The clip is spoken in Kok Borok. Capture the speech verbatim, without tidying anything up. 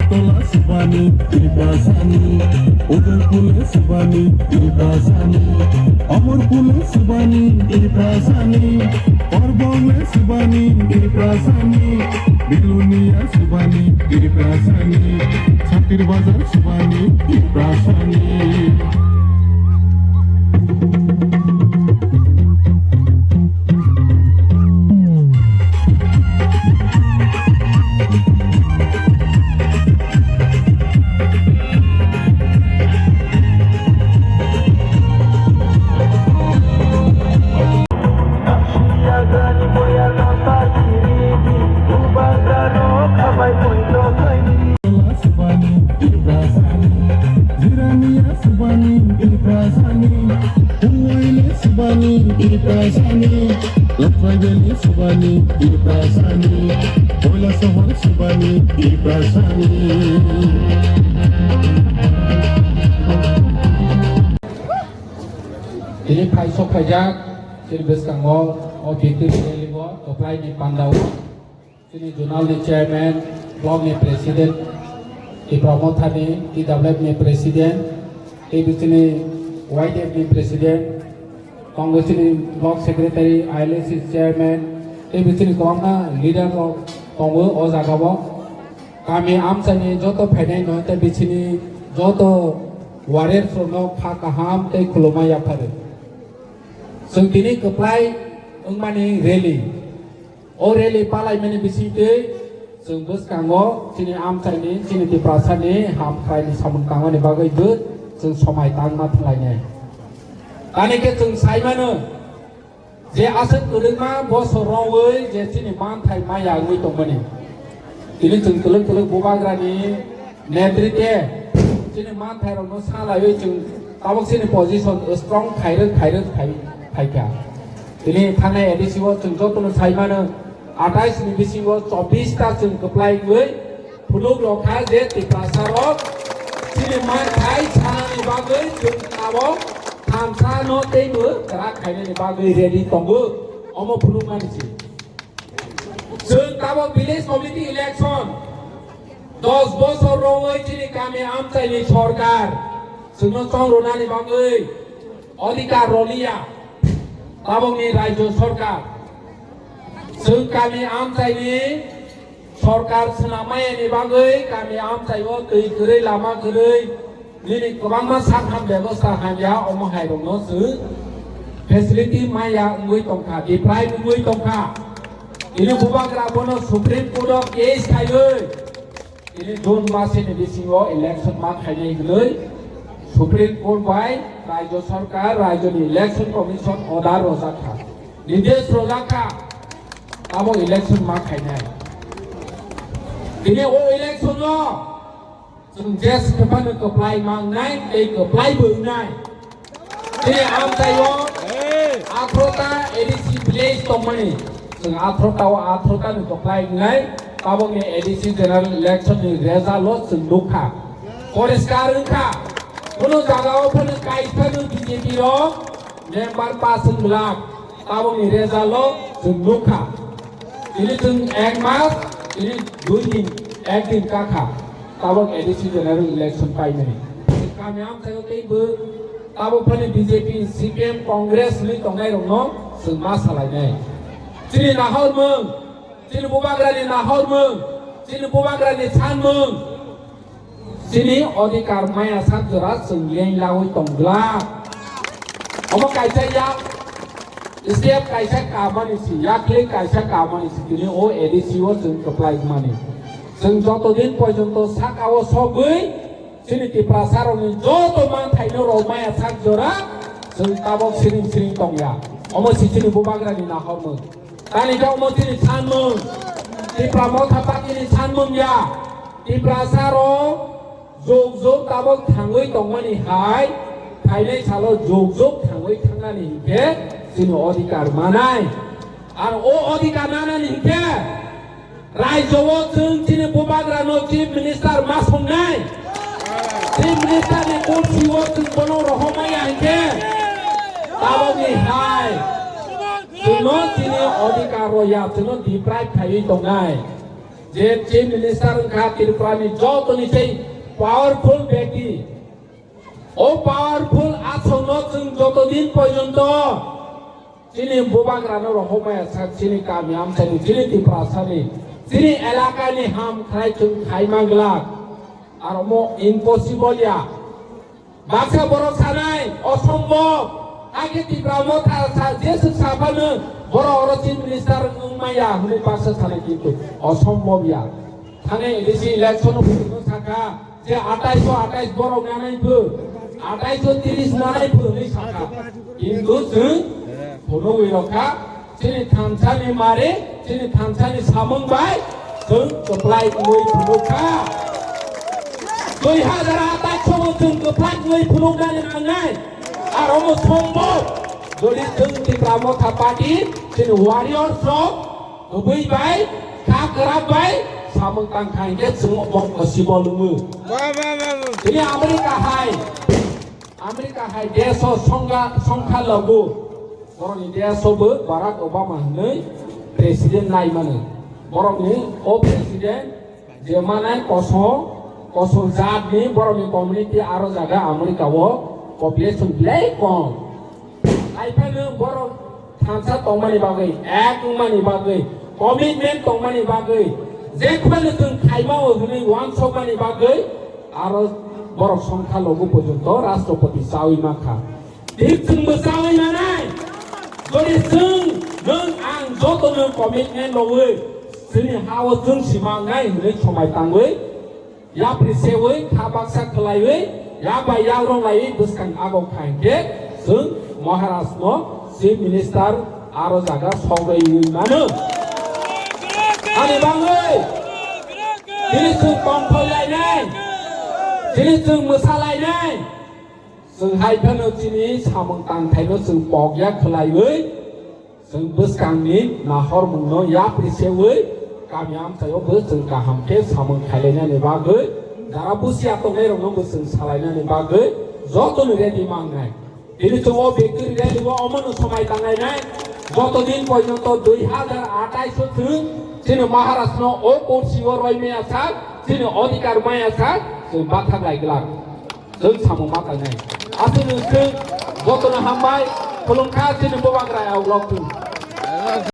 Tola subani Tiprasani, Udaipur le subani Tiprasani, Amarpur le subani Tiprasani, Korbong le subani Tiprasani, Belonia subani Tiprasani, Satir Bazar subani Tiprasani. Subani Tiprasani, Jirania Subani Tiprasani, Huwaile Subani Tiprasani, Laphai Valley Subani Tiprasani, Koilasohor Subani Tiprasani. Tini phai sok phaijak, chini bwskango o victory rally o kwplai ni pandao. Chini zonal ni chairman, block ni president, Tipra Motha ni T W F ni president, tei bichini Y D F ni president, tongo chini block secretary, I L S C chairman, tei bichini kwbangma leader rok tongo o jaga o. Kami amchani joto phainai no tei bichini joto warriors rok no kha kaham tei khulumma yapharo. Chwng tini kwplai wngmani rally. O rally palaimani bisingtwi chwng bwskango chini amchaini, chini Tiprasani hamkraini samung tangmani bagwi bo chwng somai tangma thwnglainai. Tani khe chwng sai mano je aswk kwrwngma bosor romwi je chini manthai maya wngwi tongmani. Tini chwng twlwk twlwk bubagrani Netritwe chini manthairokno salaiwi chwng tabuk chini position strong khairwk khairwk phai, phaikha. Tini thangnai A D C o chwng jotono sai mano, atais ni bisingo chobbish ta chwng kwplai wngwi phunuk rokha je Tiprasarok chini manthai sanani bagwi chwng tabuk thamsano teibo kwrak khainani bagwi ready tongo. Omo phunukmani se. Chwng tabuk village committee election dos bosor romwi chini kami amchaini sorkar chwngno chongrwnani bagwi adhikar rwliya tabukni rajyo sorkar. Chwng kami amchaini sorkar swnammayani bagwi kami amchaio twi kwrwi lama kwrwi nini kwbangma sak ham bebosta hamya omo hairokno chwng facility maya wngwi tongkha, deprive wngwi tongkha. Tini bubagra bono Supreme Court o case khaiwi tini June masini bisingo election ma khainai hwnwi Supreme Court bai Rajya Sarkar, Rajyani Election Commission order rwjakha, nirdesh rwjakha, abo election ma khainai. Tini o election o Chwng jes khe phano kwplai mangnai tei kwplai bo wngnai. Chini amchaio athro ta A D C village tongmani. Chwng athro ta o athro ta ni kwplai wngnai. Tabukni A D C general election ni result o chwng nukha. Poriskar wngkha. Kunu jaga o phano kaisa no B J P rok member pass wng glak. Tabukni result o chwng nukha. Tini chwng ek mas, tini dui din, ek din kakha. Tabuk A D C general election paimani. Kami amchaio teibo tabuk phani B J P, C P M, Congress ni tongnai rokno chwng ma salainai. Chini nahormung, chini bubagrani nahormung, chini bubagrani sanmung. Chini odhikar maya sak jora chwng leng lagwi tong glak. Omo kaisa yak step kaisa kamani si, yakli kaisa kamani si, tini o A D C o chwng kwplai mani. Chwng joto din porjonto saka o sogwi chini Tiprasa rokni joto manthaino rok maya sak jora chwng tabok siring siring tongya. Omo si chini bubagrani nahormung. Tani khe omo chini sanmung. Tipra Motha Party ni sanmung ya. Tiprasa rok jog jog tabok thangwi tongmani hai, phainai salo jog jog thangwi thangnani hinkhe chini odhikar manai. Ar o odhikar manani hinkhe rajyo o chwng chini bubagrano chief minister ma songnai. Chief minister ni kursi o chwng bono rohormaya hinkhe tabokni hai chwngno chini odhikar rwya, chwngno deprive khaiwi tongnai. Je Chief Minister wngkha Tripura ni joto ni sei powerful bekti. O powerful aswk no chwng joto din porjonto chini bubagra no rohormaya sak, chini kami amchai ni, chini Tiprasa ni, chini elaka ni ham khlai chwng khai manglak. Aro mo impossible ya. Baksa borok sanai, osombob. Hakhe Tipra Motha sa, jeswk saphano borok oro Chief Minister wngmaya hwnwi baksa sanai, kintu osombob ya. Thani A D C election o phunukno sakha je atais o atais borok nanai pho, atais o tris nanai pho hwnwi sakha. Kintu chwng phunugwi rokha. Chini thansa ni mari, chini thansa ni samung bai chwng kwplai wngwi phunukha. Dui hazar atais o chwng kwplai wngwi phunuknani nangnai. Aro mo sombo, jodi chwng Tipra Motha Party, chini warriors rok kwbwi bai, kha kwrak bai samung tangkha hinkhe chwng bo possible wngo. Tini America hai, America hai desh o songkha, songkha logu. Borokni desh o bo Barack Obama hwnwi president nai mano. Borokni o president je manai kosom, kosom jat ni borokni community aro jaga America o population belai kom. Haiphano borok thansa tongmani bagwi, ek wngmani bagwi, commitment tongmani bagwi, je khwlano chwng khaima o hwnwi uansukmani bagwi, aro borok songkha logu porjonto Rashtrapati chawi mankha. Thik chwngbo chawi manai. Jodi chwng, nwng, ang jotono commitment lowi chini ha-o chwng sima wngnai hwnwi somai tangwi, yapri sewi, kha baksa khwlaiwi, yak bai yak rok laiwi bwskang agok kha hinkhe chwng Maharaj no Chief Minister aro jaga sogwi wngwi mano. Ani bagwi chini chwng tongthoi lainai, chini chwng mwsa lainai. Chwng hai phano chini samung tangthaino chwng pokya khwlaiwi, chwng bwskangni nahormungno yapri sewi, kami amchaio bo chwng kaham khe samung khailainani bagwi, jara busia tongnairokno bo chwng salainani bagwi jotoni ready mangnai. Tini chwng o victory rally o omono somai tanglainai, joto din porjonto dui hazar atais o chwng chini Maharaj no o kursi o roi maya sak, chini odhikar maya sak, chwng bathak lai glak. Chwng samung ma tangnai. Aswk chwng jotono hambai, khulumkha chini bubagra ya ulok tu.